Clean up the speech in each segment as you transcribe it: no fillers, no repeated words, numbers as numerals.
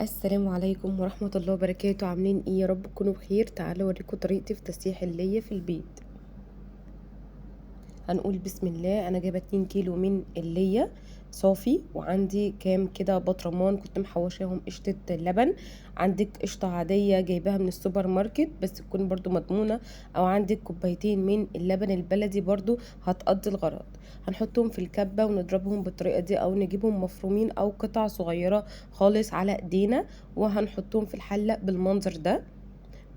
السلام عليكم ورحمة الله وبركاته. عاملين ايه؟ يا رب تكونوا بخير. تعالوا اوريكم طريقتي في تسييح اللية في البيت. هنقول بسم الله. انا جايبه 2 كيلو من اللية صافي، وعندي كام كده بطرمان كنت محوشاهم قشطه اللبن. عندك قشطه عادية جايباها من السوبر ماركت بس تكون برضو مضمونه، او عندك كوبايتين من اللبن البلدي برضو هتقضي الغرض. هنحطهم في الكبه ونضربهم بالطريقة دي، او نجيبهم مفرومين او قطع صغيرة خالص على ايدينا، وهنحطهم في الحلة بالمنظر ده.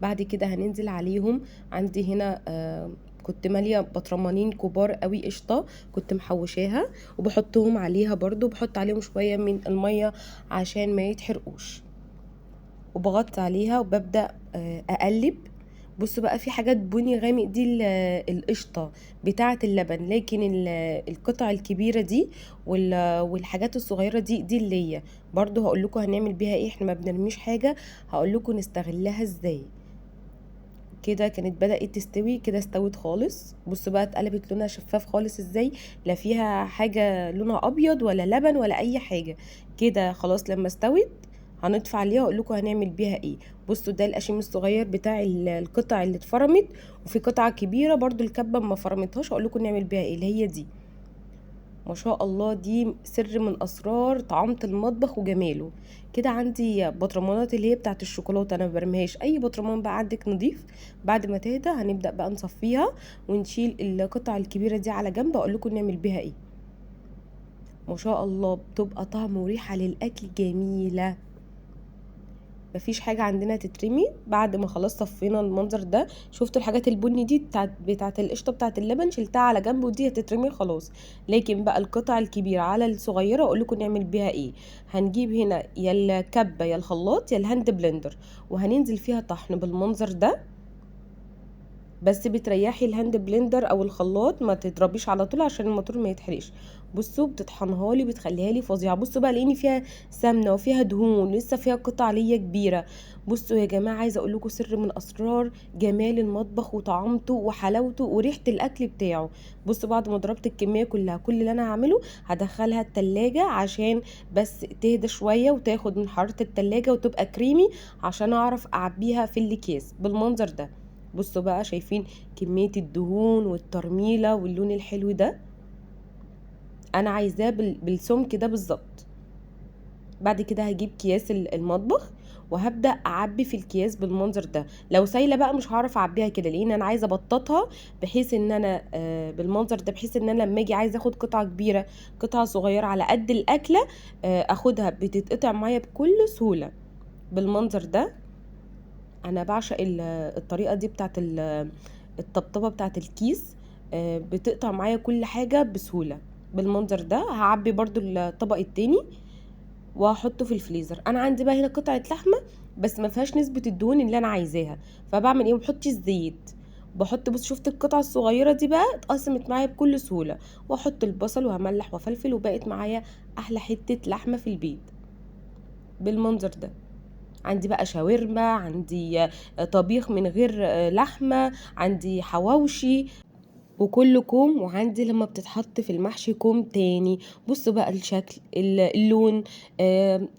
بعد كده هننزل عليهم. عندي هنا كنت ماليه بطرمانين كبار قوي قشطه كنت محوشاها، وبحطهم عليها برضو، بحط عليهم شوية من المية عشان ما يتحرقوش، وبغطي عليها وببدا اقلب. بصوا بقى، في حاجات بني غامق دي القشطه بتاعه اللبن، لكن القطع الكبيرة دي والحاجات الصغيرة دي اللي برضو هقول لكم هنعمل بيها ايه. احنا ما بنرميش حاجة، هقول لكم نستغلها ازاي. كده كانت بدأت تستوي، كده استوت خالص. بصوا بقى اتقلبت لونها شفاف خالص ازاي، لا فيها حاجة لونها ابيض ولا لبن ولا اي حاجة. كده خلاص لما استوت هنطفي عليها واقول لكم هنعمل بيها ايه. بصوا ده القشيم الصغير بتاع القطع اللي اتفرمت، وفي قطعة كبيرة برضو الكبة ما فرمتهاش، اقول لكم نعمل بيها ايه اللي هي دي. ما شاء الله دي سر من اسرار طعامة المطبخ وجماله. كده عندي بطرمانات اللي هي بتاعت الشوكولاتة، انا ما برميهاش. اي بطرمان بقى عندك نضيف. بعد ما تهدى هنبدا بقى نصفيها ونشيل القطع الكبيرة دي على جنب، اقول لكم نعمل بيها ايه. ما شاء الله بتبقى طعم وريحه للاكل جميلة، مفيش حاجة عندنا تترمي. بعد ما خلاص صفينا المنظر ده، شفتوا الحاجات البني دي بتاعت القشطه بتاعت اللبن، شلتها على جنب ودي هتترمي خلاص. لكن بقى القطع الكبيرة على الصغيرة اقول لكم نعمل بيها ايه. هنجيب هنا يا الكبه يا الخلاط يا ال hand blender، وهننزل فيها طحن بالمنظر ده. بس بتريحي ال hand blender او الخلاط، ما تضربيش على طول عشان الموتور ما يتحرقش. بصوا بتطحنها لي، بتخليها لي فظيعة. بصوا بقى لاني فيها سمنه وفيها دهون لسه فيها قطع ليا كبيرة. بصوا يا جماعة، عايزه اقول لكم سر من اسرار جمال المطبخ وطعامته وحلاوته وريحه الاكل بتاعه. بصوا بعد ما ضربت الكمية كلها، كل اللي انا هعمله هدخلها التلاجة عشان بس تهدى شوية وتاخد من حرارة التلاجة وتبقى كريمي، عشان اعرف اعبيها في الاكياس بالمنظر ده. بصوا بقى، شايفين كمية الدهون والترميلة واللون الحلو ده؟ انا عايزاه بالسمك ده بالظبط. بعد كده هجيب اكياس المطبخ وهبدأ اعبي في الكياس بالمنظر ده. لو سايلة بقى مش هعرف اعبيها كده، لان انا عايزة ابططها بحيث ان انا بالمنظر ده، بحيث ان انا لما اجي عايزة اخد قطعة كبيرة قطعة صغيرة على قد الاكلة، اخدها بتتقطع معايا بكل سهولة بالمنظر ده. انا بعشق الطريقة دي بتاعت الطبطبه بتاعت الكيس، بتقطع معايا كل حاجة بسهولة بالمنظر ده. هعبي برضو الطبق التاني وهحطه في الفريزر. انا عندي بقى هنا قطعه لحمه بس ما فيهاش نسبه الدهون اللي انا عايزاها، فبعمل ايه؟ ما بحطش الزيت، بحط بص شفت القطعة الصغيرة دي بقى اتقسمت معايا بكل سهولة، واحط البصل وهملح وفلفل، وبقت معايا احلى حتة لحمه في البيت بالمنظر ده. عندي بقى شاورما، عندي طبيخ من غير لحمه، عندي حواوشي، وكله كوم، وعندي لما بتتحط في المحشي كوم تاني. بصوا بقى الشكل، اللون،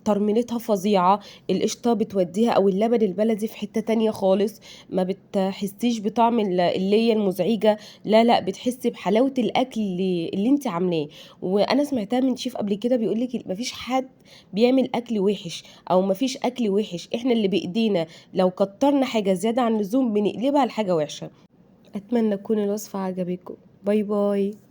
ترميلتها فظيعة. القشطة بتوديها او اللبن البلدي في حتة تانية خالص، ما بتحسيش بطعم اللية المزعجة، لا لا، بتحسي بحلاوة الاكل اللي انت عاملاه. وانا سمعتها من شيف قبل كده بيقولك مفيش حد بيعمل اكل وحش، او مفيش اكل وحش، احنا اللي بايدينا لو كترنا حاجة زيادة عن اللزوم بنقلبها لحاجة وحشة. اتمنى تكون الوصفة عجبتكم. bye bye.